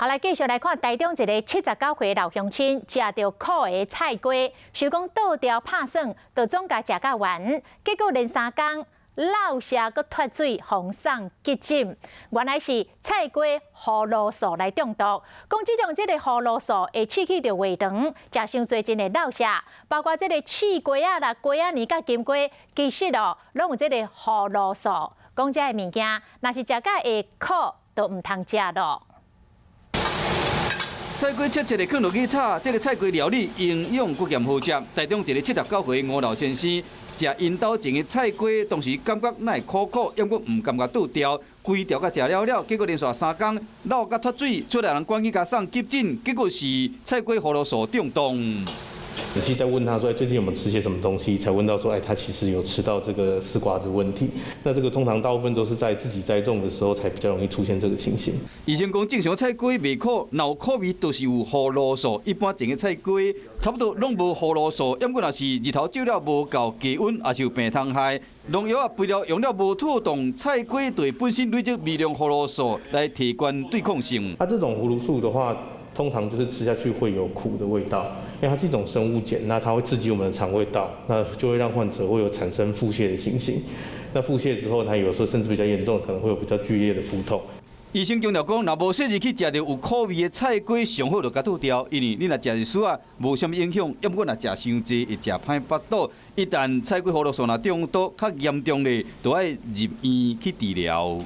好，來繼續來看台中一个79歲老鄉親，食著苦的菜瓜，想講倒掉拍算，就總共食甲完，結果連3工落瀉閣脫水，予送急診。原來是菜瓜胡蘿素來中毒。講這種這个胡蘿素會刺激著胃腸，食傷濟真會落瀉，包括這个刺瓜仔啦、瓜仔泥佮金瓜，其實哦，攏有這个胡蘿素。講這个物件，若是食甲會苦，就毋通食咯。菜瓜切切的囥落去炒，這个菜瓜料理營養閣兼好食。台中一个79歲吳老先生，食𪜶兜種的菜瓜，當時感覺哪會苦苦，猶閣毋感覺倒調，規條共食了了，結果連續3工落甲脫水，出來人趕緊共送急診，結果是菜瓜胡蘿素中毒。仔細再問他說，最近有沒有吃些什麼東西？才問到說，哎，他其實有吃到這個絲瓜子問題。那這個通常大部分都是在自己栽種的時候才比較容易出現這個情形。醫生講，正常菜瓜袂苦，若有苦味，就是有胡蘿素。一般種的菜瓜差不多攏無胡蘿素，猶閣若是日頭照了無夠，低溫，抑是有病蟲害，農藥啊肥料用了無妥當，菜瓜就會本身累積微量胡蘿素來提懸對抗性。它這種胡蘿素的話，通常就是吃下去會有苦的味道，因為它是一種生物鹼，那它會刺激我們的腸胃道，那就會讓患者會有產生腹瀉的情形。那腹瀉之後，它有時候甚至比較嚴重，可能會有比較劇烈的腹痛。醫生強調講，若無細膩去食著有苦味的菜瓜，上好就共倒掉，因為你若食一絲仔，無啥物影響；猶過若食傷濟，會食歹腹肚。一旦菜瓜胡蘿素若中毒較嚴重咧，就愛入院去治療。